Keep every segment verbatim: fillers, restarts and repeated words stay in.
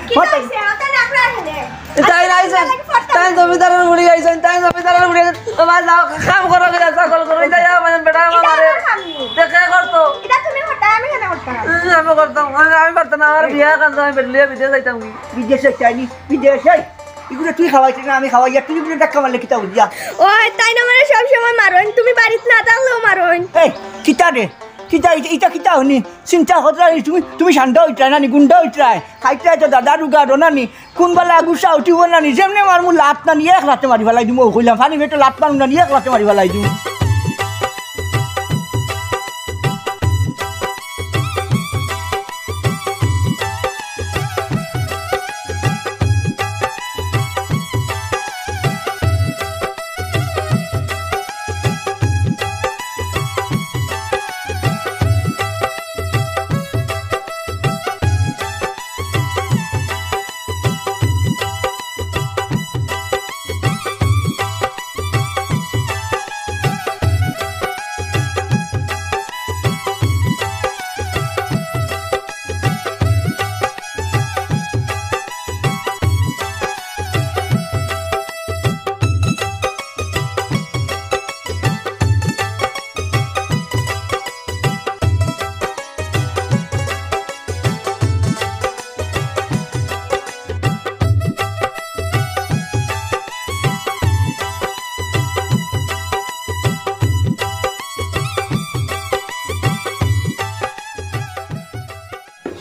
কিতা অইছে? অত নাকড়া কেনে? তাইন আইছইন, তাইন জমিদারর বুড়ি আইছইন, তাইন জমিদারর বুড়ি আইছইন। ও ভাই, যাও, কাম করো, কিতা ছাগল করো, ইতা যাও, মানে, বেটা, আমার ইতা মারে। আমার কাম নি। তে কে করতো? ইতা তুমি করতায়, আমি কেনে করতাম? উম, আমি করতাম, আমি, আমি পারতাম না, আমার বিয়া কান, আমি বেরলিয়া বিদেশ যাইতাম কি? বিদেশে যাইনি, বিদেশে। ইগুরে তুই খাওয়াইতে না, আমি খাওয়াই, আর তুই ইগুরে ধাক্কা মারলে কিতা বুঝিয়া? ওই, তাইন আমারে সব সময় মারইন, তুমি বাড়িত না থাকলেও মারইন। এই, কিতা রে? কিতা, ইটা, ইটা কিতা হুনি? চিন্তা করতে পারি, তুমি, তুমি সান্ডা অইতরায় না নি, গুন্ডা অইতরায়। খাইতরায় তো দাদা রুগা রো না নি, কোন বালা গুসা উঠিব না নি, যেমনে মারমু লাত না নি, এক লাতে মারি ফালাই দিমু, ও কইলাম, ফানি বেটো লাত মারমু না নি, এক লাতে মারি ফালাই দিমু।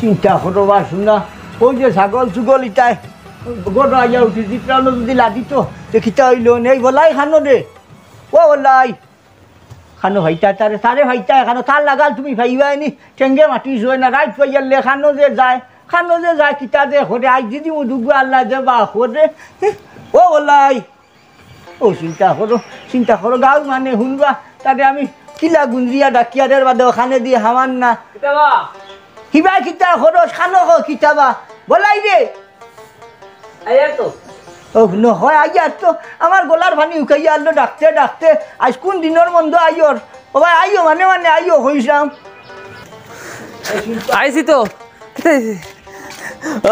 চিন্তা করো বা শুনা, ওই যে ছাগল চুগল ইতায় গরু আইয়া উঠি, জিপরানো যদি লাদিত, তে কিতা অইল? নেই বলাই খানো রে, ও বলাই। খানো ভাইতা তারে, তারে ভাইতা খানো, তার লাগাল তুমি ভাইবায় নি, টেঙ্গে মাটি জয় না, রাইত পাইয়ারলে খানো যে যায়, খানো যে যায়, কিতা যে করে, আইজ যদি মুদুগু আল্লাহ যে বা করে, ও বলাই। ও চিন্তা করো, চিন্তা করো, গাঁও মানে হুনবা, তারে আমি কিলা গুঞ্জিয়া ডাকিয়ারের বাদে ওখানে দিয়ে হামান না। কিতাবা? হিবা কিতা করো, খানো কো কিতাবা? বলাই রে। আইয়ার তো। ও, ন হয়, আইয়ার তো। আমার গলার পানি উকাইয়া আনলো ডাকতে ডাকতে। আজ কোন দিনর মন্দ আইয়র? ও ভাই, আইও মানে মানে আইও, কইছলাম। আইছি তো।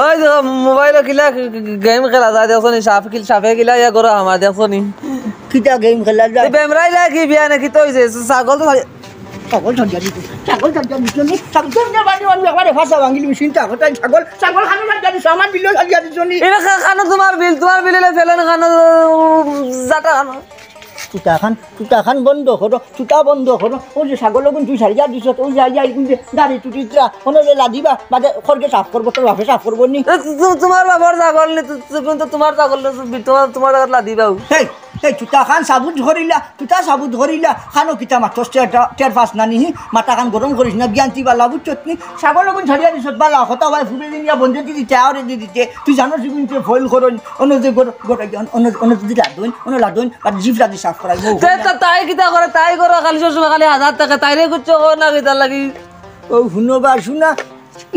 ওই তো মোবাইলো কিলা গেম খেলা যায়, দেখছো নি? সাপ কিল-, সাপে কিলা ইয়া করো আমার, দেখছো নি? কিতা গেম খেলা যায়? এই বেমরাইলা কি বিয়া নাকি তো হইছে? ছাগল তো ছাগল ছাড়িয়া দিত, ছাগল ছাড়িয়া দিত নি, ছাগল ছাড়িয়া বাড়ি বাড়ি একবারে ফাঁসা ভাঙিলি মেশিন, ছাগল তাই ছাগল, ছাগল খানো ছাড়িয়া দিত, আমার বিলও ছাড়িয়া দিত নি। এটা খা-, খানো তোমার বিল, তোমার বিল এলে ফেলেন খানো, জাটা খানো। তুতা খান, তুতা খান বন্ধ করো, তুতা বন্ধ করো। ওই যে ছাগল ওগুন তুই ছাড়িয়া দিছ, ওই যে আইয়া এগুন যে গাড়ি টুটিতরা, ওনো যে লাদিবা, বাদে খড়গে সাফ করবো, তোর বাপে সাফ করবো নি। এ, তু-, তু-, তোমার বাবার ছাগল নি, তু-, তু-, কিন্তু তোমার ছাগল নি, তু-, তোমার, তোমার জাগাত লাদিবাও। এই, এই তুতা খান সাবুত ধরিলা, তুতা সাবুত ধরিলা, খানো কিতা মাতস টের, টের পাস না নি, মাথা খান গরম করিস না, জ্ঞান তুই বালা বুঝছত নি, ছাগল ওগুন ছাড়িয়া দিছত বালা, কথা ভাই ফুবে দিন ইয়া বন্ধে দি দিতে, আওরে দি দিতে, তুই জানো তুই কিন্তু ফয়েল করইন, অন্য যে গর-, গর-, অন্য, অন্য যদি লাদইন, অন্য লাদইন, আর জিফ লাদি সাফ করাই, তে, তে, তাই কিতা করে, তাই করে, খালি সবসময় খালি হাজার টাকা, তাইরে কিচ্ছু কর না, কিতার লাগি? ও, হুনো বা, শুনা,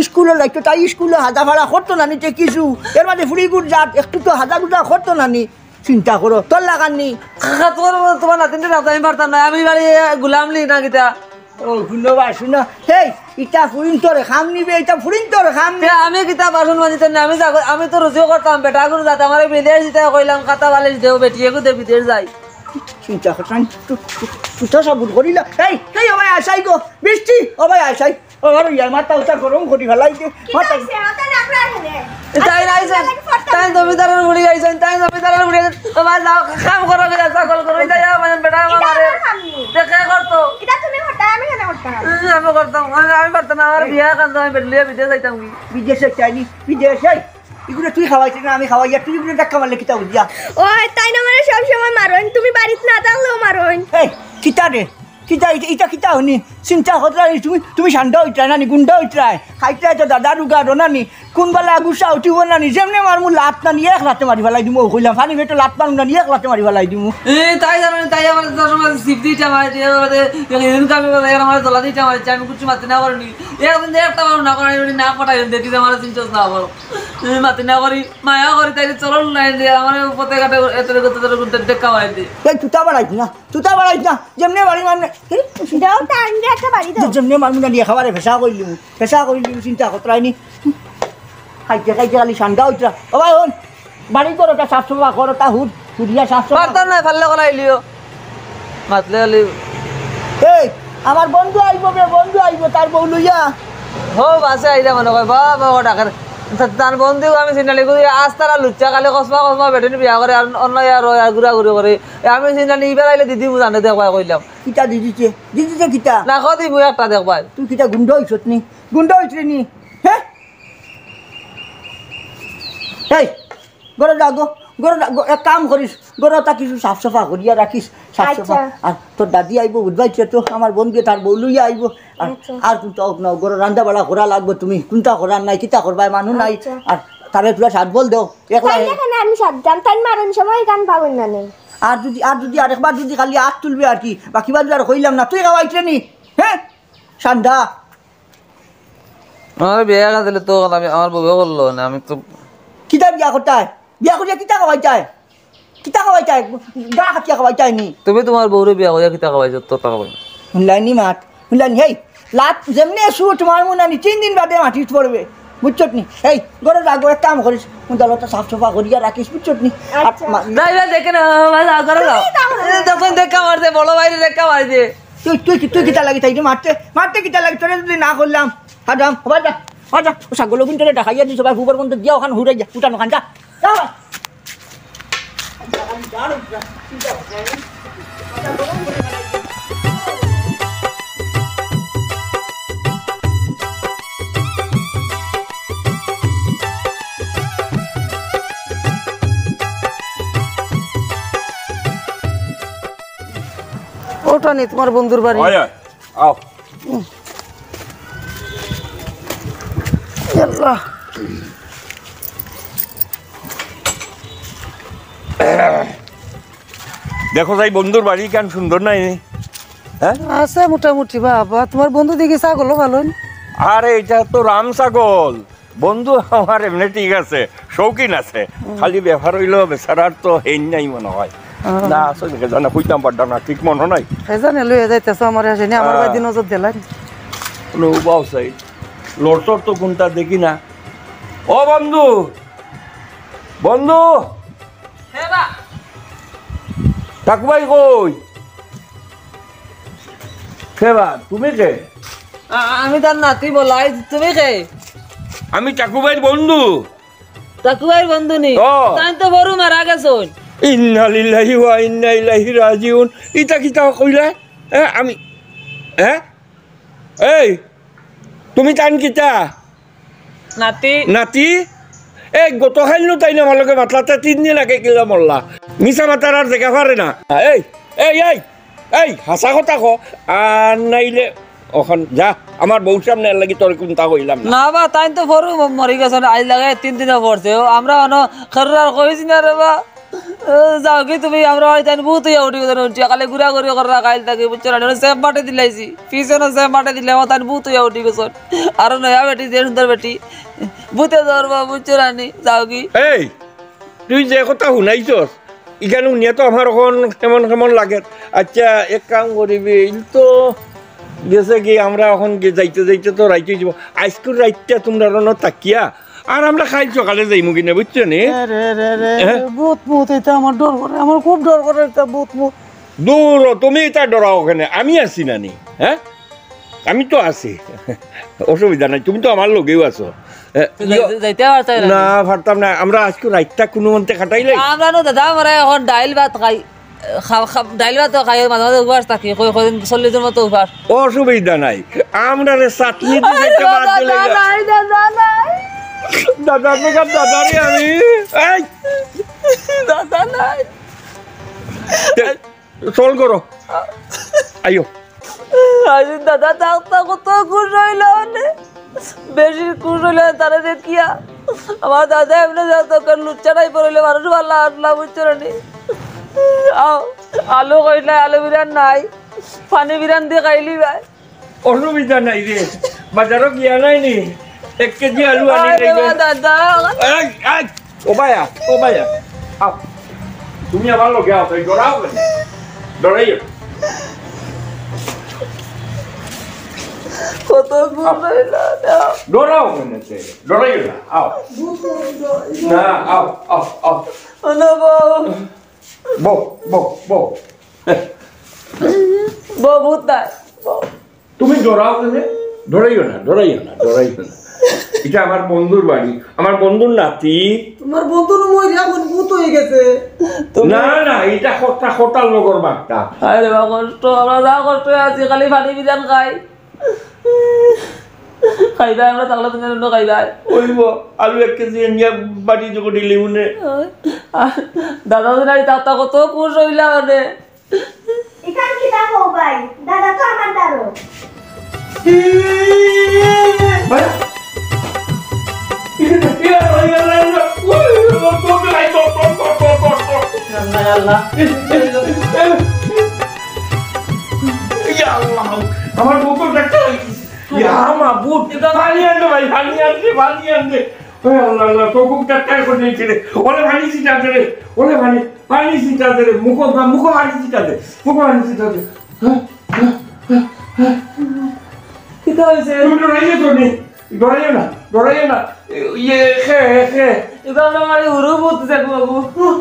স্কুলো লাগতো, তাই স্কুলো হাদা ফাড়া করতো না নি, তে কিছু, এর মাঝে ফুড়ি গুড় জাত, একটু তো হাদা গুদা করতো না নি। চিন্তা করো, তোর লাগান নি। কাকা, তোমার, তোমার নাতিনটা রাখতে আমি পারতাম না। আমি বাড়ি, এ, গুলাম নি না কিতা? ও, হুনো বা, শুনো। হেই, ইটা ফুরিন তোর খাম নিবে, ইটা ফুরিন তোর খাম নিবে। তে আমি কিতা বাসন মাজিতে না, আমি যা-, আমি তো রুজিও করতাম, বেটা গুলো যাতে আমার বিদেশ দিতে কইলাম, খাতা বালিশ দেও, বেটি এগু দে বিদেশ যাই। চিন্তা করতাম, তু-, তু-, তুতা সাবুত করিলা। এই, এই, ও ভাই, আশাই গো, বৃষ্টি, ও ভাই, আশাই। ও, আর ইয়ার মাথা উতা গরম করি ফেলাই দে। কিতা মাথা হইছে? মাথা নাকড়া কেনে? তাই আইছইন, তাই জমিদারর বুড়ি আইছইন, তাই জমিদারর বুড়ি আইছইন। ও ভাই, যাও, কাম করো, কিতা ছাগল করো, ইতা যাও, মানে, বেটা, ইতা মারে। আমার কাম নি। তে কে করতো? ইতা তুমি করতায়, আমি কেনে করতাম? উম, আমি করতাম, আমি, আমি পারতাম না, আমার বিয়া কান, আমি বেরলিয়া বিদেশ যাইতাম কি? বিদেশে যাইনি, বিদেশে। ইগুরে তুই খাওয়াইতে না, আমি খাওয়াই, আর তুই ইগুরে ধাক্কা মারলে কিতা বুঝিয়া? ও, তাইন আমারে সব সময় মারইন, তুমি বাড়িত না থাকলেও মারইন। এই, কিতা রে? কিতা, ইটা, ইটা কিতা হুনি? চিন্তা করতে পারি, তুমি, তুমি সান্ডা অইতরায় না নি, গুন্ডা অইতরায়। খাইতরায় তো দাদা রুগা রো না নি। কোন বালা গুসা উঠিব না নি, যেমনে মারমু লাত না নি, এক লাতে মারি ফালাই দিমু, ও কইলাম, ফানি বেটো লাত মারমু না নি, এক লাতে মারি ফালাই দিমু। এ, তাই জানো নি, তাই আমার তার সময় সিপ দিতে আমার, যে আমাদের, এদিন কামে বলে, এর আমার দলা দিতে আমার, আমি কিছু মাতি না করিনি। একদিন যে একটা বার না করাই, না পটাই, দেখি যে আমার চিন্তা না করো। আমি মাতি না করি, মায়া করি, তাই চলন নাই যে আমার পথে ঘাটে এত করে, এত করে দেখা হয় যে। এই তুতা বাড়াইছ না, তুতা বাড়াইছ না, যেমনে বাড়ি মারমু না, এ, দাও, তা আনবে একটা বাড়ি দাও। যেমনে মারমু না নিয়ে খাবারে ফেসা করিলিমু, ফেসা করিলিমু, চিন্তা করতে পারিনি। খাইতে খাইতে খালি সান্ডা অইতরা। ও ভাই, হুন, বাড়ি করো, ওটা সাফ সাফা করো, ওটা হুন, হুদিয়া সাফ সাফা। পারতাম না, পারলে করাইলিও। মাতলে খালি এই, আমার বন্ধু আইবো বে, বন্ধু আইবো, তার বউ লইয়া। হো, বাসে আইলে মনে কয়, বা, বা, ও ডাকের। তা-, তার বন্ধু আমি চিনালি করি, আজ তারা লুচ্চা, খালি কসমা, কসমা বেটিন বিয়া করে, আর অন্য আর, আর ঘুরাঘুরি করে। এ, আমি চিনালি, ইবার আইলে দিদি বুঝানে দেখবায় কইলাম। কিতা দিদিছে? দিদিছে কিতা? না, কদি মুই একটা দেখবায়। তুই কিতা গুন্ডা হইছত নি? গুন্ডা হইছ রে নি? হ্যাঁ? এই, ঘরো যা গো, ঘরো যা গো, এক কাম করিস, ঘরো তা কিছু সাফ সাফা করিয়া রাখিস, সাফ সাফা। আচ্ছা। আর তোর দাদি আইবো, বুঝবাই তো, আমার বন্ধু তার বউ লইয়া আইবো। আর, আচ্ছা। আর কোনটা হোক না, ঘরো রান্দা বাড়া করা লাগবো, তুমি কোনটা করার নাই, কিতা করবায়, মানু নাই। আচ্ছা। আর তারে তোরা সাত বল দেও, একলা তাই হে। এখানে আমি সাত দাম, তাই মারুন সময় গান পাবেন না নেই। আর যদি, আর যদি আরেকবার যদি খালি হাত তুলবে আর কি, বাকি বার আর কইলাম না, তুই খাওয়াইছে নি, হ্যাঁ? সান্ডা। আমার বিয়া না দিলে তো আমি, আমার বউয়ে করলো না, আমি তো কিতা বিয়া করতায়? বিয়া করিয়া কিতা খাওয়াইতায়? কিতা খাওয়াইতায়? গা কাটিয়া খাওয়াইতায় নি? তুমি তোমার বউরে বিয়া করিয়া কিতা খাওয়াইছো? তো তা খাওয়াই। হুনলাইনি মাত, হুনলাইনি, হেই, লাত যেমনে এসু তোমার মনে নি তিন দিন বাদে মাটিত পড়বে, বুঝছত নি? এই, ঘরো যা গো, এক কাম করিস, উদালতা সাফ সাফা করিয়া রাখিস, বুঝছত নি? আর আচ্ছা। মা- না, এবার দেখে না, বাবা, যাও, ঘরো যাও। তুমি যাও। এ, তখন দেখা মারছে, বড় ভাইরে দেখা মারছে। তুই, তুই কি, তুই কিতা লাগি তাই যে মারতে, মারতে কিতা লাগি? তোরে যদি না করলাম, হাজাম, হবা যা, হবা যা। ও ছাগল গুন তোরে ডাকাইয়া দিছ, ভাই, ফুবর বন্ধ দিয়া ওখান হুড়াই যা, উঠানো খান যা। যা ভাই। ওটা নি তোমার বন্ধুর বাড়ি। হয়, হয়। আও। আল্লাহ। দেখো যাই বন্ধুর বাড়ি কেন সুন্দর নাই নি? হ্যাঁ? আছে মোটামুটি বাবা, তোমার বন্ধু দেখি ছাগলও ভালো নি। আরে এটা তো রাম ছাগল। বন্ধু আমার এমনি ঠিক আছে, শৌখিন আছে। হুম। খালি ব্যাপার অইলো বেচারার তো হেইন নাই মনে হয়। হ্যাঁ। না, আসলে কে জানে, কইতাম পারতাম না, ঠিক মনে নাই। কে জানে লইয়া যাইতেছে আমার আসেনি, আমার হ্যাঁ। বাড়ি নজর দিলাই। কোনো উবাও চাই। লড়চড় তো কোনটা দেখি না। ও বন্ধু, বন্ধু। হে বা। টাকু ভাই কই? কে বা, তুমি কে? আ-, আমি তার নাতি বলাই, তুমি কে? আমি টাকু ভাইর বন্ধু। টাকু ভাইর বন্ধু নি? ও। তাই তো বড় মারা গেছইন। ইন্না লিল্লাহি ওয়া ইন্না ইলাইহি রাজিউন। ইতা কিতা কইলা? এ, আমি, হ্যাঁ? এই, তুমি তান কিতা? নাতি। নাতি? এই গতকাইল নু তাইন আমার লগে মাতলা, তে তিন দিন আগে কিলা মরলা। মিছা মাতার আর জাগা পারে না। এই, এই, এই, এই, হাছা কথা ক। আর নাইলে অখন যা, আমার বউর সামনে এর লাগি তোর কুন্তা কইলাম না। না বা, তাইন তো ফরু ম-, মরি গেছইন, আইজ লাগাই তিন দিনও পড়ছে। ও, আমরা অনো খেরুর আর কইছি না রে বা। এ, যাও কি তুমি, আমরা ওই তাইন ভূত হইয়া উঠি গেছইন, উঠিয়া খালি ঘুরাঘুরি কররা কাইল থাকি, বুঝছো না? ওরা সেফ মাটি দিলাইছি, পিছনে সেফ মাটি দিলে, ও তাইন ভূত হইয়া উঠি গেছইন। আরো নয়া বেটি, যে সুন্দর বেটি, ভূতে ধরবো, বুঝছো না নি? যাও কি? এই, তুই যে কথা হুনাইছস, ইখান হুনিয়া তো আমার অখন কেমন কেমন লাগে। আচ্ছা, এক কাম করিবি, ইল তো গেছে কি, আমরা অখন গে-, যাইতে যাইতে তো রাইত অই যাইবো। আইজকুর রাইতটা তুমরার অনো থাকিয়া আর আমরা কাইল সকালে যাইমু কিনা, বুঝছো নি? এ রে রে রে, হ্যাঁ? ভূত, ভূত, ইতা আমার ডর করে, আমার খুব ডর করে ইতা ভূত, ভূত। দূর ও, তুমি ইতা ডরাও কেনে? আমি আছি না নি, হ্যাঁ? আমি তো আছি, অসুবিধা নাই, তুমি তো আমার লগেউ আছো। এ, তো ইয়ো, যাইতে, যাইতে পারতাই না না, নি? পারতাম না। আমরা আইজকু রাইতটা কুনুমন্তে কাটাইলাই। আমরা নু দাদা, আমরা অখন ডাইল ভাত খাই। খা-, খা-, ডাইল ভাত তো খাই, মাঝে মাঝে উপাস থাকি, কই-, কয়দিন চল্লিশ দিন মতো উপাস। অসুবিধা নাই, আমরারে চাটনি দি আরে খাইতে বাদ দাদা, দিলে গা। নাই, দাদা, নাই। দাদা, বেকার দাদা রে আমি। এই! দাদা নাই। তে, চল করো। আইও। আরে দাদা, থাকতা কত খুশ অইলাম নে। বেশি খুশ অইলাম তারে দেখিয়া। আমার দাদা এমনে যা তো কার লুচ্চা নাই পড়লে মানুষ ভালা আনলা, বুঝছো না নি? আও, আলু কইলা, আলু বিরান নাই। পানি বিরান দি খাইলি ভাই। অসুবিধা নাই রে, বাজারো গিয়া নাই নি? এক কেজি আলু আনি আরে লইবে। বাবা, দাদা। এই, এই, ও ভাইয়া, ও ভাইয়া, আও। তুমি আমার লগে আও, তাই ডরাও কেনে? ডরাইও। কত ভুল হইল। ডরাও কেনে? ডরাইও না, আও। না, আও, আও, আও। ও না বউ। বউ, বউ, বউ। বউ, ভূত নাই। বউ। তুমি ডরাও কেনে? ডরাইও না, ডরাইও না, ডরাইও না। ইটা আমার বন্ধুর বাড়ি, আমার বন্ধুর নাতি। তোমার বন্ধু নু মইরা এখন ভূত হয়ে গেছে। না, না, ইটা কথা, কথার লগর বার্তা। আরে বা কষ্ট, আমরা যা কষ্ট আছি, খালি পানি বিধান খাই। খাইবায়, আমরা থাকলে তুমি অন্য খাইবায়। ওই গো, আলু এক কেজি আনিয়া বাড়ি যোগ দিলি মনে। দাদা তো নাই, তাতা কত খুশ হইলা মানে। ইখান কিতা কও ভাই? দাদা তো আমার দারো। ভাই, ইয়া আল্লাহ, আমার বউকে দেখতে পাই। ইয়া মাবুদ, পানি আনতে ভাই, পানি আনতে, পানি আনতে। ওই আল্লাহ, আল্লাহ, তো খুব ডাক্তার করে দিয়েছে রে। ওলে পানি ছিটা দে রে, ওলে পানি, পানি ছিটা দে রে। মুখো, মুখো পানি ছিটা দে, মুখো পানি ছিটা দে। কিতা হইছে? তুমি ডরাইও তো নি, ডরাইও না, ডরাইও না। ইয়ে, খে, খে। এবার আমার হুরু ভূত দেখবো, বাবু।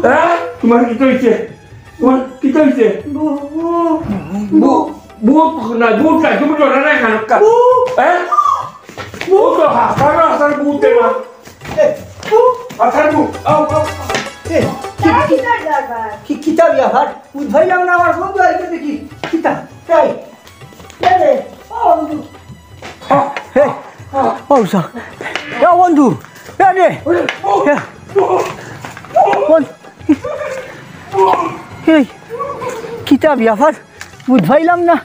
হ্যাঁ? তোমার কিতা হইছে? তোমার কিতা হইছে? বু-, বু-, বু-, ভূত না, ভূত না, তুমি ডরা না কেন? হ্যাঁ? ভূত তো হাসার, হাসার ভূত না। এ, হাসার ভূত। আও, আও। এ, কি, তারা কি, কিতার দরবার? কি, কিতার ব্যাপার? বুঝাইলাম না, আমার বন্ধু আইতে দেখি। কিতা? এই, এ রে, ও বন্ধু। এ, ও উষা। এ বন্ধু, এ রে। এ, বন্ধু। এই, কিতা ব্যাপার? বুঝ পাইলাম না।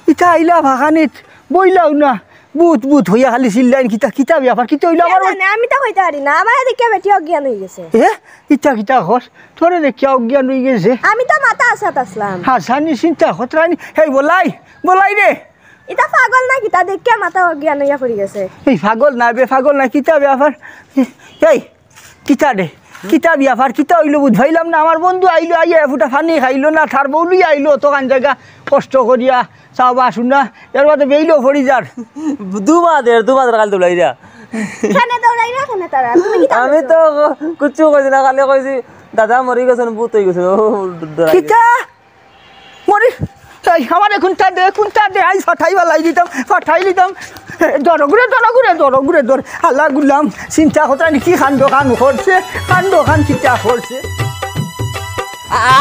ইতা আইলা বাগানিত, বইলাও না। বুত বুত হইয়া খালি চিল্লাইন, কিতা, কিতা ব্যাপার? কিতা হইলো আমার? না, না, আমি তো কইতে পারি না। আমার দেখে বেটি অজ্ঞান হয়ে গেছে। এ? ইতা কিতা কস? তোরে দেখিয়া অজ্ঞান হয়ে গেছে? আমি তো মাথা আসাত আসলাম। হাসানি চিন্তা খতরানি। হেই, বলাই, বলাই রে। ইতা পাগল না কিতা? দেখে মাথা অজ্ঞান হইয়া পড়ি গেছে। এই পাগল না বে, পাগল না, কিতা ব্যাপার? এই, কিতা রে? কিতা ব্যাপার? কিতা হইলো বুঝ পাইলাম না। আমার বন্ধু আইলো, আইয়া ফুটা পানি খাইলো না, তার বউ লইয়া আইলো, অতখান জাগা কষ্ট করিয়া, চা বা শুনা, এর বাদে বেইলো পড়ি যার। দুমা দের, দুমা দের কাল দৌড়াইরা। কেনে দৌড়াইরা কেনে তারা? তুমি কিতা আমি করছো? তো কিচ্ছু কইছি না, খালি কইছি, "দাদা মরি গেছেন, ভূত হয়ে গেছেন।" ও, ডরাই কিতা? মরি, এই, আমারে কুনটা দে, কুনটা দে, আই ফাটাই বালাই দিতাম, ফাটাই দিতাম। এ, ধরো গুরে, ধরো গুরে, ধরো গুরে, ধর। হালা গুলাম, চিন্তা কথা নি, কি কাণ্ড কান করছে, কাণ্ড কান কিতা করছে।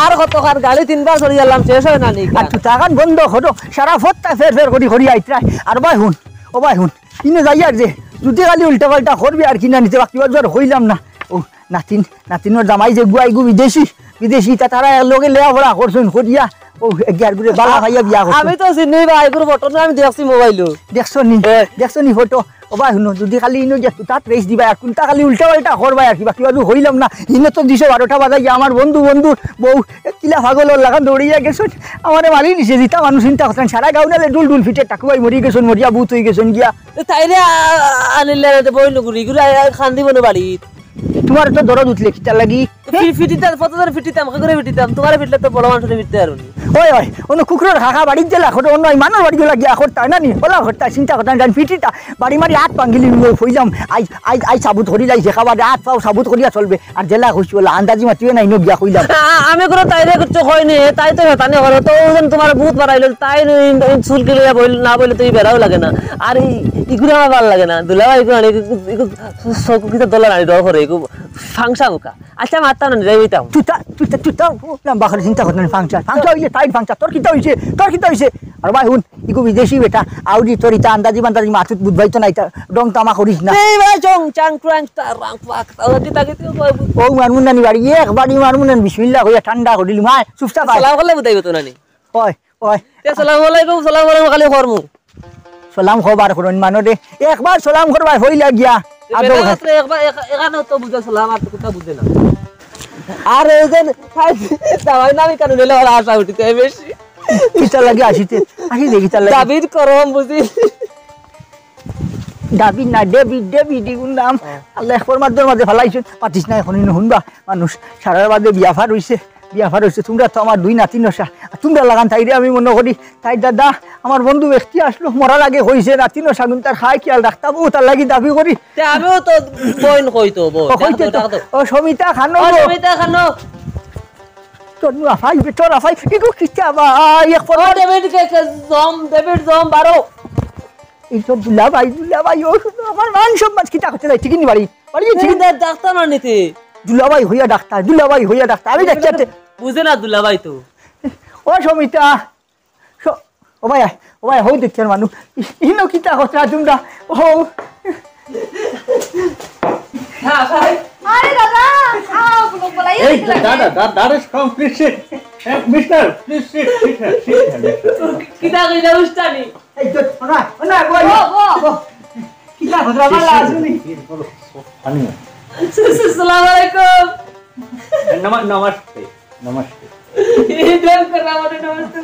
আর কত কার গালি তিনবার চড়ি গেলাম, শেষ হয় না নি? আর তুতা কান বন্ধ করো, সারা ফত্তা ফের ফের করি করি আইতরায়। আর ভাই হুন, ও ভাই হুন, ইনো যাই আর যে, যদি খালি উল্টা পাল্টা করবি আর কি না নিতে, বাকি বার আর হইলাম না। ও, নাতিন, নাতিনর জামাই যে গুয়াই গু বিদেশি, বিদেশি, তা তারা এক লগে লেয়া পড়া করছইন, করিয়া, ও, এগিয়ার গুরে বালা পাইয়া বিয়া করছইন। আমি তো চিনি ভাই, এগুর ফটো না আমি দেখছি মোবাইলো। দেখছো নি? হ্যাঁ। দেখছো নি ফটো? ও ভাই, হুনো, যদি খালি ইনো যে তুতাত রেস দিবা, আর কুনটা খালি উল্টা পাল্টা করবা আর কি, বাকি বাজু হইলাম না। ইনো তো দিশো বারোটা বাজাই, আমার বন্ধু, বন্ধু, বউ, এ কিলা পাগল ওর লাগান দৌড়িয়া গেছইন, আমারে মারি নিছে, জিতা মানুষ চিন্তা করছেন, সারা গাঁও নালে ডুল ডুল ফিটে টাকুয়াই মরি গেছইন, মরিয়া ভূত হয়ে গেছইন গিয়া। এ, তাইরে আ-, আ-, আনিলে রে বই নুগুরি, গুরা, আ, খান্দি বনো বাড়িত। তোমার তো দরদ উঠলে কিতা লাগি? ফি-, ফিটিতাম, কত জোরে ফিটিতাম, কত করে ফিটিতাম, তোমারে ফিটলে তো বড় মানুষ ফিটতে পারো নি। ওই, ওই, অন্য কুকুরর খাখা বাড়িত গেলা, খোটো অন্য ওই মানুষ বাড়িত গেলা গিয়া করতা, না নি? ওলা করতা, চিন্তা করতা, জান ফিটিতা, বাড়ি মারি আত ভাঙিলি নিয়ে হইলাম, আই, আই, আই সাবুত করি যাই, যে খাবার আত পাও সাবুত করিয়া চলবে। আর জেলা কইছি বলে আন্দাজি মাতিও না, ইনো গিয়া কইলাম। আ-, আ-, আমি কোনো তাইরে কিচ্ছু কইনি, তাই তো হেতানি করে, তো ওজন তোমার ভূত বাড়াইলো, তাই নি-, ইন-, ইন চুলকি লইয়া বইল, না বইলে তো ই বেড়াও লাগে না। আর ই, ইগুলো আমার ভালো লাগে না, দুলাভাই ইগুলো আনি, ইগু, ইগু, চকু কিতা দলা নানি ডর করে, ইগু ফাংশা মুখা। আচ্ছা, মারতাম না, যাই হইতাম। তুতা, তুতা, তুতা, ও, লম্বা করে চিন্তা করতে ফাংশা। ফাংশা হইলে তাই ফাংশা, তোর কিতা হইছে, তোর কিতা হইছে? আর ভাই হুন, ইগু বিদেশি বেটা, আউরি তোর ইতা আন্দাজি বান্দাজি মাতুত বুঝবাই তো না ইতা, ডং তামা করিস না। এই ভাই, চং, চাং, ক্রাং, তা, রাং, পাক, তা, কিতা, কিতা, কিতা, ও মারমু নানি বাড়ি, এক বাড়ি মারমু নানি, বিসমিল্লাহ কইয়া ঠান্ডা করিলি, মায়, চুপচাপ আয়। সালাম করলে বুঝাইব তো নানি। ওই, ওই। তে আসসালামু আলাইকুম, আসসালামু আলাইকুম, খালি করমু। সালাম খবার করুন, মানো রে। একবার সালাম করবায়, হইলা গিয়া। এ, আদব বেটা হয়। আছে, একবার, এক-, এখানে তো বুঝে সালাম, আর তো কথা বুঝে না। আর এই যে, দাঁড়াই না, আমি কারণ হইলে ওরা আশা উঠিতে বেশি। কিতা লাগে আসিতে? আসি দে, কিতা লাগে? দাবির করম বুঝি। দাবি না, ডেভিড, ডেভিড, এগুর নাম। হ্যাঁ। আল্লাহ একবার মাধ্যমে মাঝে ফালাইছেন, পাতিস না এখন, ইনো হুনবা, মানুষ সারার বাদে বিয়া ফার হইছে। বিয়া পার অইছে, তুমরা তো আমার দুই নাতি নশা। আর তুমরার লাখান তাইরে আমি মনো করি, তাইর দাদা, আমার বন্ধু ব্যক্তি আছলো, মরার আগে কইছে, নাতি নশা গুন তার খায় খিয়াল রাখতাম, অউ তার লাগি দাবি করি। তে আমিও তো বইন কইতো, বইন। ও, কইতে ডাক তো। দাও, ডাক দাও। ও, সমিতা খানো ও, গো। সমিতা খানো। তোর নু আফাই, তোর আফাই, ইগু কিতা বা, এক ও, পর- ডেভিড কে, কে, জম, ডেভিড জম, বারো। এই তো দুলাভাই, দুলাভাই, ও, আমার মান সম্মান কিতা করতে যাই, ঠিক নি বাড়ি? বাড়ি ঠিক নি? ডাক্তার না নিতে। দুলাভাই হইয়া ডাক্তার, দুলাভাই হইয়া ডাক্তার, আমি দেখছি। বুঝে না দুলাভাই তো। ও সমিতা, স-, ও ভাই, ও ভাই, হউ দেখছি আর মানুষ। ইনো কিতা কথা তুমরা? ও। হ্যাঁ, ভাই। আরে দাদা, আও, বলো, বলাই এই দিলা। দাদা, দা-, দাদা, come, please sit. হ্যাঁ, mister, please sit, sit here, sit here, mister. কিতা কইলা উস্তানি? এই তো, ওনা, ওনা, বল। ও, ও। ও। কিতা কথা, ভালা আছো নি? Please, please, বলো। আসসালামু আলাইকুম। নম-, নমস্তে, নমস্তে। এই ঢং করা মানে নমস্তে।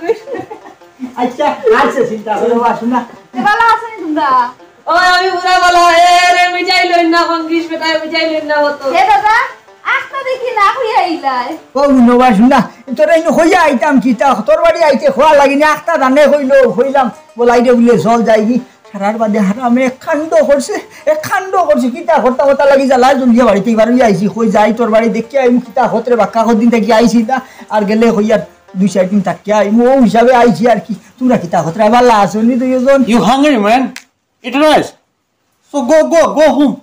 আচ্ছা, আচ্ছা, চিন্তা করো, আসো না। এ, ভালা আছো নি তুমরা? ও, আমি পুরা ভালা। এ রে, মিঠাই লইন না, ফঙ্গিস বেটায় মিঠাই লইন না হতো। এ দাদা, আখতা দেখি না কইয়া আইলায়। ও, নবাস না, তোরা ইনো কইয়া আইতাম কিতা, তোর বাড়ি আইতে খোয়া লাগি না, আখতা জানে কইলো, কইলাম, বলাই দে বুলে, চল যাইগি। সারার বাদে হারামে এক কাণ্ড করছে, এক কাণ্ড করছে, কিতা করতা করতা লাগি জ্বালা জ্বলিয়া বাড়িত ইবার অইয়া আইছি, কই যাই তোর বাড়ি দেখিয়া আইমু, কিতা হতরে বাক্কা কদিন থাকি আইছি না, আর গেলে কইয়া দুই চাইর দিন থাকিয়া আইমু, অউ হিসাবে আইছি আর কি। তুমরা কিতা করতা, ভালা আছো নি দুইজন? You hungry, man? Eat rice. So go, go, go home.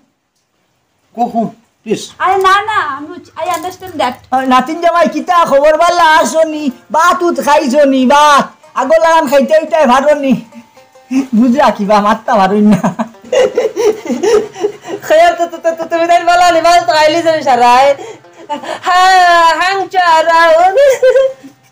Go home, please. আরে না, না, আমি বুঝ-, I understand that. আ, নাতিন জামাই, কিতা খবর? ভালা আছো নি? ভাত উত খাইছো নি? ভাত? আগর লাখান খাইতে অইতে পারো নি? বুঝরা কিবা, মাততা পারো না। খবর তো, তো, তো, তো, তুমি তাই ভালা নি, ভাত তো খাইলি যাবি সারাই। হ্যাঁ, হাং চারাও।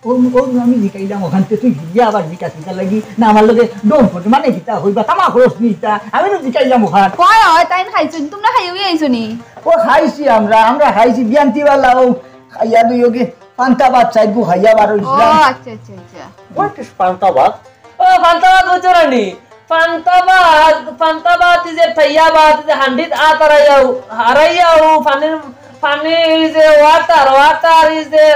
ও, ও, আমি জিকাইলাম অখানতে, তুই গিয়া আবার জিকাস কিতার লাগি? না, আমার লগে ডন করতে মানে কিতা কইবা, তামা খরচ নি ইতা, আমি তো জিকাইলাম অখান। কয় হয়, তাইন খাইছইন, তুমরা খাইয়া আইছো নি? ও, খাইছি আমরা, আমরা খাইছি, বিয়ান্তি বালা, ও, খাইয়া দুইওগে, পান্তা ভাত চাইগু খাইয়া বার ও, অইছিলাম। আচ্ছা, আচ্ছা, আচ্ছা। What is পান্তা ভাত? ও, পান্তা ভাত বুঝছো না নি? পান্তা ভাত, পান্তা ভাত is a ঠাইয়া ভাত, is a হান্ডিত আত হারাইয়াও, হারাইয়াও, পানির, পানি is a water, water is a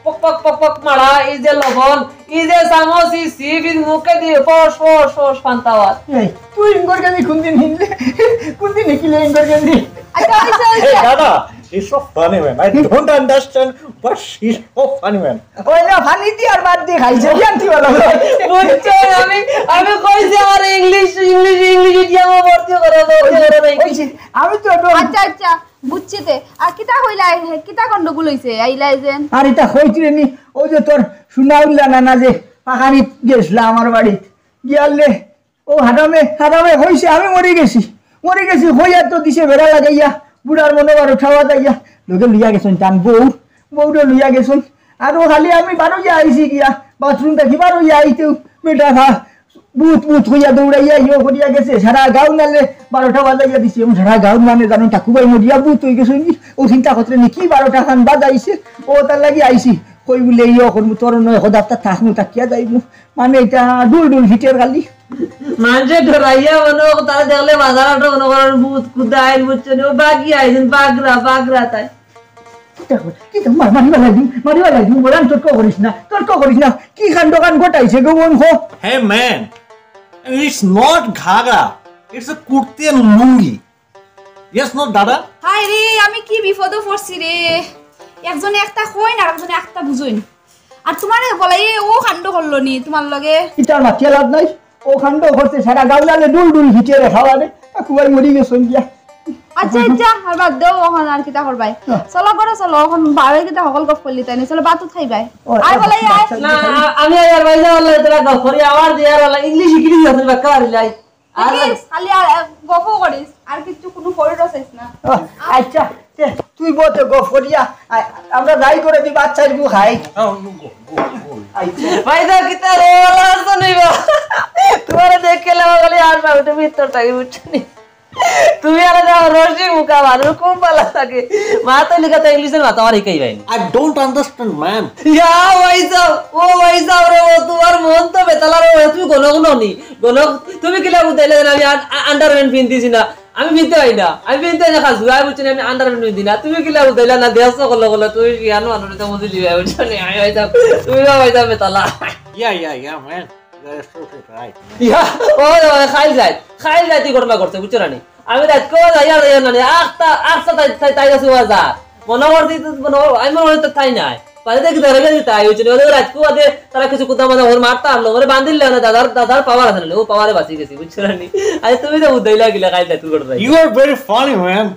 পক পক পক পক মারা, is a লবণ, is a চামচ, is sip, is মুখে দিয়ে ফস ফস ফস পান্তা ভাত। এই, তুই ইঙ্গর গেলি কোনদিন হিনলে? কোনদিন হিকিলে ইঙ্গর গেলি? আচ্ছা, আচ্ছা, আচ্ছা। Hey, দাদা, she's so funny, man. I don't understand, but she's so funny, man. ওই না, পানি দি আর ভাত দি খাইছে, বিয়ান্তি বালা। বুঝছো, আমি, আমি কইছি আমার ইংলিশ, ইংলিশ, ইংলিশ মিডিয়ামে ভর্তি করো, ভর্তি করো নাই। ওই যে, আমি তো একটু আচ্ছা, আচ্ছা, বুঝছি তে। আর কিতা কইলা, হে, কিতা গন্ডগোল অইছে, আইলা যেন? আর ইতা কইছি রে নি, ওই যে তোর সুনাউল্লা নানা যে পাখানিত গেছলা আমার বাড়িত, গিয়ালে ও হারামে, হারামে কইছে, "আমি মরি গেছি, মরি গেছি," কইয়া তো দিছে বেড়া লাগাইয়া, বুড়ার মনো বারোটা বাজাইয়া, লগে লইয়া গেছইন তান বউ, বউরে লইয়া গেছইন। আর ও খালি আমি বারইয়া আইছি গিয়া, বাথরুম থাকি বারইয়া আইতেউ, বেটা খা, ভূত, ভূত কইয়া দৌড়াইয়া ইয়ো করিয়া গেছে, সারা গাঁও নালে বারোটা বাজাইয়া দিছে, এবং সারা গাঁও মানে জানো ঠাকুরবাই মরিয়া ভূত অই গেছে নি, ও চিন্তা করতে নি কি বারোটা খান বাজাইছে, ও তার লাগি আইছি, কই বুলে ইয়ো করমু, তোর নয় খোদাপ্তা থাকমু, তাকিয়া যাইমু, মানে ইটা ডুল ডুল ফিটের খালি। মানষে ডরাইয়া মনো, তারা দেখলে বাজার হাটো মনো করের ভূত কুদাইল, বুঝছো নি? ও বাগি আইছইন, বাগরা, বাগরা তাই। কিতা কর, কিতা মার, মারিবা লাগি, মারিবা লাগি, বললাম তর্ক করিস না, তর্ক করিস না। কি কাণ্ড কান ঘটাইছে গো বোন খো? Hey man, it's not ghagra, it's a kurti and লুঙ্গি। Yes, not দাদা? হায় রে, আমি কি বিপদো পড়ছি রে। একজনে একটা কইন আর একজনে একটা বুঝইন। আর তুমারে বলাই ও কাণ্ড করলো নি তুমার লগে? ইতার মাতিয়া লাভ নাই। ও কাণ্ড করছে সারা গাঁও নালে ডুল ডুল হিটে রে খাওয়া রে। তা কুয়াই মরি গেছইন গিয়া। আচ্ছা, আচ্ছা, আর বাদ দেও, অখন আর কিতা করবায়? না। চলো ঘরো চলো, অখন বারো কিতা হকল গফ করলি তাই নি। চলো, ভাত উত খাইবায়। ও, আয় ও, বলাই, আয়। আচ্ছা, না, আ-, আমি আর ভাই যাওয়ার লাগে তোরা গফ করি, আবার দিয়ে আর ইংলিশ ইংলিশ আছে, বাক্কা আর লাই। আর দেখিস, খালি আর, আ, গফও করিস, আর কিচ্ছু কুনু করিরও চাইস না। ও, আচ্ছা, তে, তুই বলতে গফ করিয়া, আ-, আমরা যাই করে দি বাচ্চার গু খাই। আচ্ছা। ভাই, তো কিতা রে, ভালা আছো নি বা? তুমারে দেখলে আমার খালি আর না উঠে ভিতর থাকি, বুঝছো নি? তুমি আর যাও রসি মুখা মানুষ, খুব ভালা লাগে। মা তো লিখা তো ইংলিশের মাথা আমার হিকাই ভাই। I don't understand, man. ইয়া, ভাই সাহেব, ও ভাই সাহেব রে, ও তুমার মন তো বেতালা রে, ও তুমি গণক ননি। গণক, তুমি কিলা বুঝাইলে যে আমি আন-, আ-, underpant পিন্দিছি না? আমি পিনতে পারি না, আমি পিনতে পারি না খাজু, আমি বুঝছি না, আমি আন্ডার পিনতে না। তুমি কিলা বুঝাইলা না, দেশ সকল বলে তুমি বিয়ানো আনো তো বুঝি লিবা, বুঝছো নি? আমি পাইতাম, তুমি বা পাইতাম বেতালা। Yeah, yeah, yeah, man. You're absolutely right. ইয়া, ও, ও, খাইল যায়, খাইল যায়, তুই ঘটনা করছে, বুঝছো না নি? আমি রাত কেউ যাই আর যাই না নি, আখতা, আখতা তাই, তাই, তাই গেছে ওয়া যা। মনে করছি তো, মনে কর, আমি মনে করি তো তাই নাই। বাদে দেখি ধরে গেছি তাই হইছে না। ওদের রাজকু বাদে তারা কিছু কুদা মাদা ওর মারতা আনলো, ওরে বান্ধিল না, দাদার, দাদার পাওয়ার আছে না, ও পাওয়ারে বাঁচি গেছি, বুঝছো না নি? আরে তুমি তো বুঝাইলা গিলা খাইল যায়, তুই করে যাই। You are very funny, man.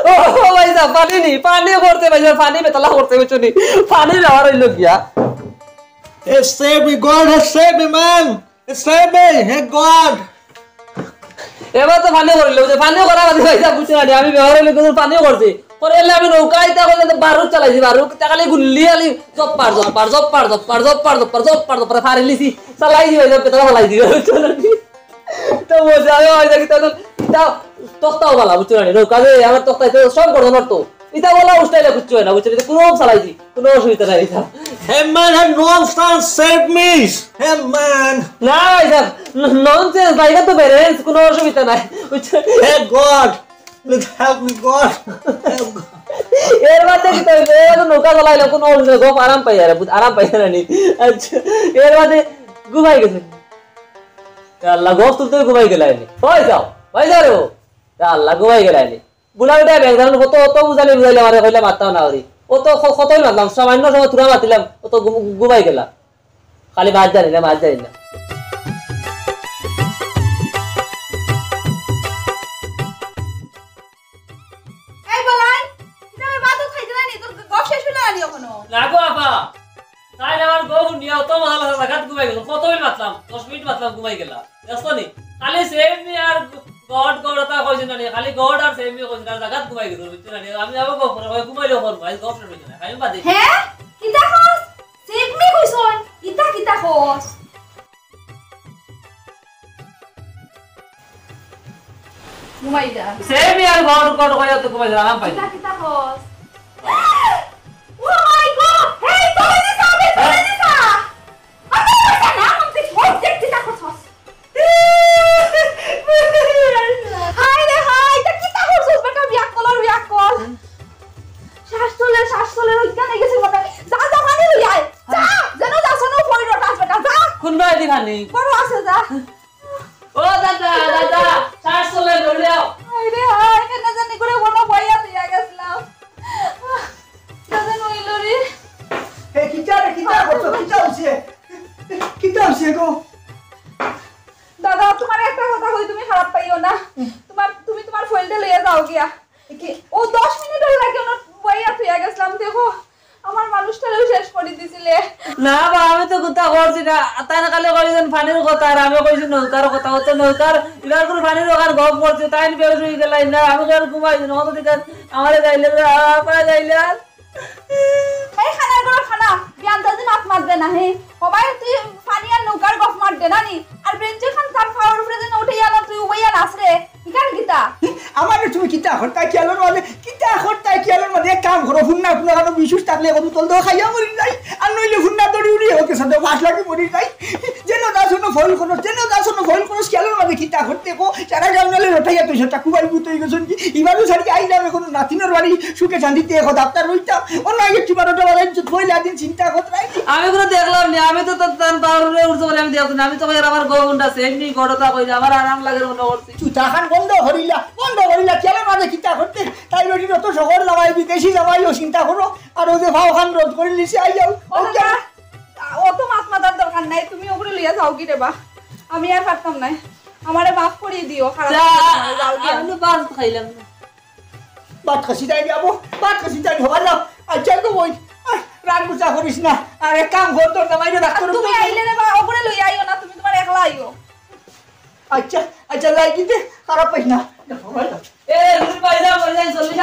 ও, ও ভাই সাহেব, পানি নি, পানি করতে ভাই সাহেব, পানি বেতালা করতে, বুঝছো নি? পানি ব্যবহার হইলো গিয়া। Hey, save me, God has saved me, man. Save me, hey God. এবার তো পানি করিল, যে পানি করা বাদে ভাই সাহেব, বুঝছো না নি? আমি ব্যবহার হইলো কিন্তু পানিও করছি। করে এলে আমি নৌকা ইতা করলে তো বারুদ চালাইছি, বারুদ ইতা খালি গুল্লি খালি জপ্পার, জপ্পার, জপ্পার, জপ্পার, জপ্পার, জপ্পার, জপ্পার, জপ্পার, ফাড়ি লিছি। চালাই দিবা, ইতা পেট্রোল চালাই দিবা, বুঝছো না নি? তো বলছে, আমি ওই দেখি তো, ইতা তক্তাও বালা, বুঝছো না নি? নৌকা যে আমার তক্তা ইতা সব গঠন করতো। ইতা বলা উস্তাইলে কিচ্ছু হয় না, বুঝছো নি? ইতা কোনো চালাই দি, কোনো অসুবিধা নাই ইতা। Hey man, hey nonsense, save me. Hey man. না ভাই সাহেব, ন-, ননসেন্স না, ইতা তো ব্যালেন্স, কোনো অসুবিধা নাই, বুঝছো? Hey God, please help me, God. Help God. এর মাঝে কি তো, এর মাঝে নৌকা চালাইলে কোনো অসুবিধা নাই, গপ আরাম পাই আর, বুঝ-, আরাম পাই আর নি। আচ্ছা, এর মাঝে ঘুমাই গেছে। ইয়া আল্লাহ, গপ তুলতে ঘুমাই গেলাইনি। ওই যাও, ওই যাও রে ও। ইয়া আল্লাহ, ঘুমাই গেলাইনি। বুলা বেটা ব্যাগ ধরুন, কত, কত বুঝালি বুঝাইলে আমারে কইলে মারতাও না করি। ও তো ক-, কতই মারলাম, সামান্য সময় থুড়া মাতিলাম, ও তো ঘু-, ঘুমাই গেলা। খালি মাছ জানি না, মাছ জানি না। এই বলাই, কিতা বে ভাত খাইতে না নি? তোর গপ শেষ হইল না নি এখনো? না গো আপা, তাই আমার গপ নিয়ে অত মজা লাগে, জাগাত ঘুমাই গেল। কত মিনিট মাতলাম? দশ মিনিট মাতলাম, ঘুমাই গেলা। দেখছো নি? খালি সেম মি আর গড গড ওটা কইছে না নি, খালি গড আর সেম মি কইছে না, জাগাত ঘুমাই গেল, বুঝছো না নি? আমি যাবো গপ করে, ঘুমাইলেও করবো, আজ গপ শেষ হইছে না, আমি বাদে। হ্যাঁ? কিতা কস? সেম মি কইছন? ইতা কিতা কস? ঘুমাই যা। সেম ইয়ার ঘর ঘর করে তো ঘুমাই যা, আরাম পাই। কিতা কিতা কস? Oh my God! হেই, তোরে দিছা, আমি তোরে দিছা। আমি কইছি না, আমি কইছি, ওই দেখ, কিতা করছস? হায় রে হায়, ইটা কিতা করছস বেটা, বিয়াক্কল আর বিয়াক্কল। শ্বাস চলে, শ্বাস চলে, রোজগার হয়ে গেছে মনে হয়। যা, যা, পানি লই আয়। যা, যেন যা, শোনো, ফরির ওটা, বেটা, যা। কোন বাড়ি খানি? বড় আছে, যা। ও দাদা, দাদা, শ্বাস চলে, ধরে যাও। হায় রে হায়, কেন জানি করে মনে বইয়া দিয়া গেছিলাম। দাদা নইল রে। এ, কিতা রে, কিতা করছো? কিতা হইছে? কিতা হইছে গো? দাদা, তোমার একটা কথা কই, তুমি খারাপ পাইও না। তোমার, তুমি তোমার ফোনটা লইয়া যাও গিয়া। কি? ও দশ মিনিট হলো নাকি ওনার বইয়া থইয়া গেছিলাম, দেখো, আমার মানুষটারেও শেষ করে দিছিলে। না বা, আমি তো কুন্তা করছি না। তাই না খালি কইছেন পানির কথা, আর আমি কইছি নৌকার কথা। ও তো নৌকার, এবার করে পানির ওখানে গপ করছে, তাই বেউস হয়ে গেলাই না, আমি তো আর ঘুমাইছি না, অত দিকে আমারে যাইলে, আমারে যাইলে আর। এই খানার ঘরর খানা, বিয়ান তো মাত মাতবে না, হে। ও ভাই, তুই পানি আর নৌকার গপ মার দে না নি? আর বেঞ্চে খান তার পাওয়ার উপরে যেন উঠে গেল, তুই উবাইয়া নাচ রে। ইখান কিতা? আমারে তুমি কিতা করতায় খেয়ালর মাঝে? কিতা করতায় খেয়ালর মাঝে? এক কাম করো, হুন্না কোনো কারো বিশুষ থাকলে কত তল দেওয়া খাইয়া মরি যাই। আর নইলে হুন্না দড়ি উড়িয়ে হতে সাথে ফাঁস লাগি মরি যাই। যেন যা শোনো ফল করো, যেন যা শোনো ফল করো, খেয়ালর মাঝে কিতা করতে কো? যারা গাউনালে রটাইয়া তুই সেটা কুবাই বুত হয়ে গেছেন কি? ইবারও সারি আইলাম এখন নাতিনের বাড়ি, সুখে শান্তিতে এখন ডাক্তার রইতাম। অন্য আগে কি বারোটা বাজার পয়লা দিন চিন্তা করতে নাই। আমি কোনো দেখলাম না, আমি তো তার তান পাওয়ার উপরে উঠতে পারি, আমি দেখছি না। আমি তো কই, "আর আমার গো গুন্ডা সেম নি, গড়তা কই, আমার আরাম লাগে মনে করছি।" তুই তাহান বন্ধ করিলা, বন্ধ করিলা, খেয়ালর মাঝে কিতা করতে? তাই বেটি যত শহর লামাই, বিদেশি লামাই, ও চিন্তা করো। আর ও যে ভাও খান রোধ করে নিছে, আই যাও। ও ওকে। দাদা, অত মাত মাতার দরকার নাই, তুমি ওগুলো লইয়া যাও কি রে বা? আমি আর পারতাম নাই, আমারে মাফ করিয়া দিও, খারাপ যা, লাগছে না, যাও গিয়া। আমি তো ভাত খাইলাম না। ভাত খাসি তাই যাবো, ভাত খাসি তাই হবার না। আচ্ছা তো ওই, আহ, রাগ গুছা করিস না। আর এক কাম কর, তোর জামাইরে আর ডাক্তার তুমি আইলে রে বা, ওগুলো লইয়া আইও না, তুমি তোমার একলা আইও। আচ্ছা, আচ্ছা, লাই দিতে খারাপ পাইস না। এ, রুটি পাই যা, পাই যা, চল্লিশ